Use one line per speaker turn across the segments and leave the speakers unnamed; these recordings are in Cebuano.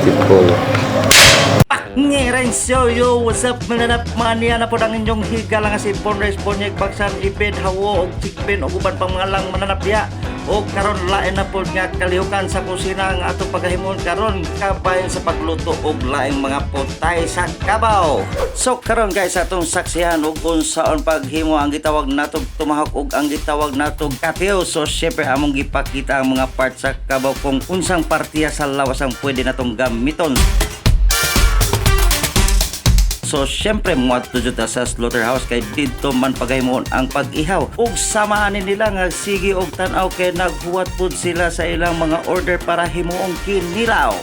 Beautiful.
Ngiren so yo, what's up mga nanap, mga niya na po ang inyong higala nga si Bonres Bonyeg Baksan Ibid Hawo og Chickpin og uban pang mga lang mananap diha. Og karon lain na po nga kalihukan sa kusina ang atong paghahimon karon kabahin sa pagluto og laing mga putay sa kabaw. So karon guys, atong saksihan og unsaon paghimo ang gitawag natog tomahawk og ang gitawag natog katiyo. So syempre among gipakita ang mga parts sa kabaw kung unsang partiya sa lawas ang pwede natong gamiton. So syempre moadto jud ta sa slaughterhouse kay didto man pagahimon ang pag-ihaw. Ug samahan nila nga sige og tan-aw kay naghuwat pud sila sa ilang mga order para himuong kinilaw.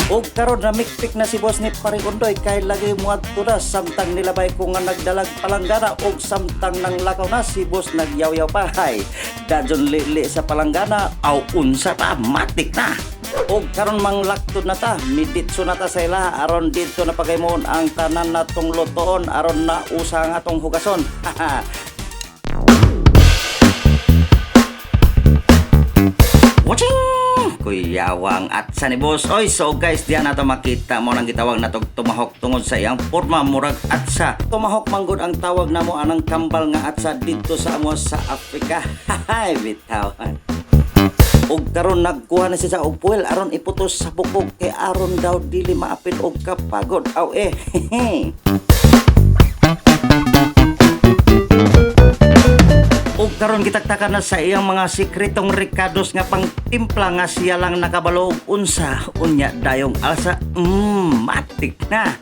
Og karon namikpik na si boss ni Paring Undoy kay lagi moadto na samtang nilabay ko nga nagdalag palanggana og samtang nanglakaw na si boss nagyaw-yaw pa hay. Dadyon lili sa palanggana aw unsa pa matik na. Og karon manglaktod na ta, miditso na ta sa ila aron didto na pagaymon ang tanan natong lutoon aron na usa ang atong hugason. Watching! Kuyawang at sa ni boss. Oy, so guys, diyan nato makita mo nang gitawag natog tomahawk tungod sa iyang porma murag atsa. Tomahawk manggod ang tawag namo anang kambal nga atsa didto sa amo sa Africa. Hay, bitaw. Og karon nagkuha na siya sa og puwel aron iputos sa bukog kay aron daw dili maapil og kapagod. Aw eh. Og karon gitaktakan na sa iyang mga sikretong rekados nga pangtimpla nga siya lang nakabalo og unsa unya dayong alsa. Matik na.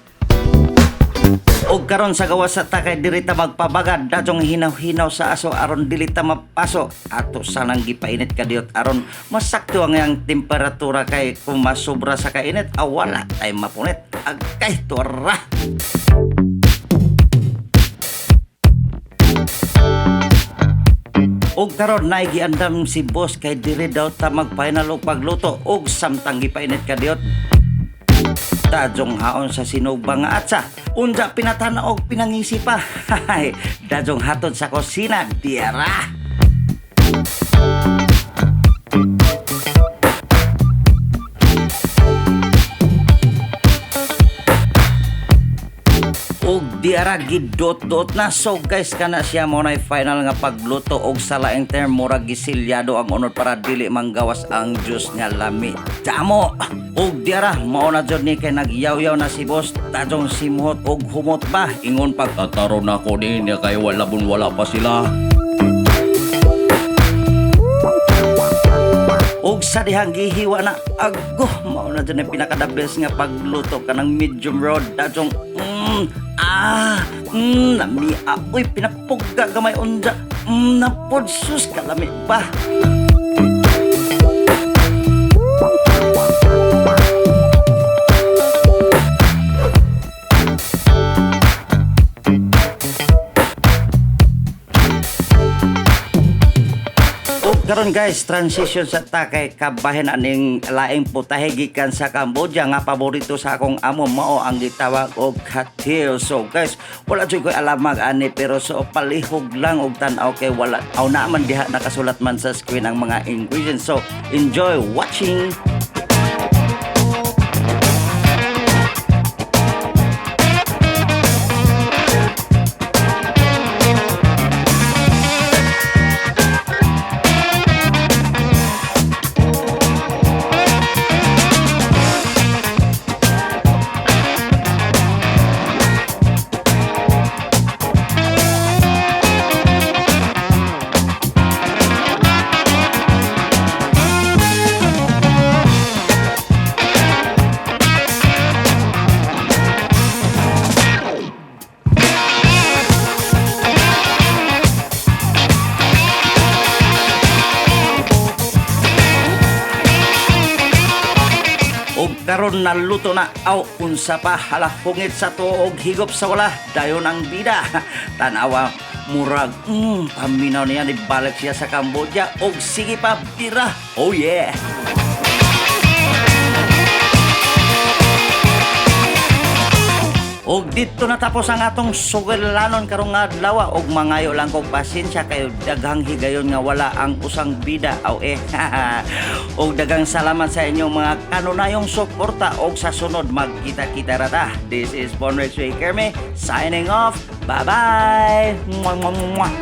Og karon sa gawas sa takay diri ta magpabagad dadyong hinaw-hinaw sa aso aron dili ta mapaso ato sanang gipainit kadiyot aron masakto ang iyang temperatura kay kung masobra sa kainit aw wala tay mapunit agkay tuara. Og karon naay giandam si boss kay diri daw ta magpainal og pagluto og samtang gipainit kadiyot dadyong haon sa sinugba nga atsa. Unja pinatana og pinangisi pa. Hay, dadyong hatod sa kusina diara. Og diara gidot-dot na. So guys, kana siya mo na final nga pagluto og sa laing term murag gisilyado ang unod para dili manggawas ang juice nga lami. Damo. Og diara mao na jud ni kay nagyaw-yaw na si boss tadong simuhot og humot ba ingon pag
Tataron ako din kay wala bun wala pa sila.
Og sa dihang gihiwa na ago mao na jud ang pinaka the best nga pagluto kanang medium raw dadyong lami uy pinapugga gamay unja napod sus kalami pa. Og karon guys, transition sa takay kabahin aning laing putahe gikan sa Cambodia nga paborito sa akong amo mao ang gitawag og katil. So guys, wala jud koy alamag ani pero so palihog lang og tan-aw kay wala aw na man diha nakasulat man sa screen ang mga ingredients. So enjoy watching. Og karon naluto na aw unsa pa hala hungit sa tuo og higop sa wala dayon ang bida. Tanawa murag paminaw niya ni balik siya sa Cambodia og sige pa bira. Oh yeah. Og dito natapos ang atong sugilanon karong adlaw og mangayo lang kog pasensya kayo, daghang higayon nga wala ang usang bida aw eh. Og daghang salamat sa inyong mga kanunayong suporta og sa sunod magkita-kita ra ta. This is Bonrex Ray Kerme signing off. Bye-bye. Mwah, mwah, mwah.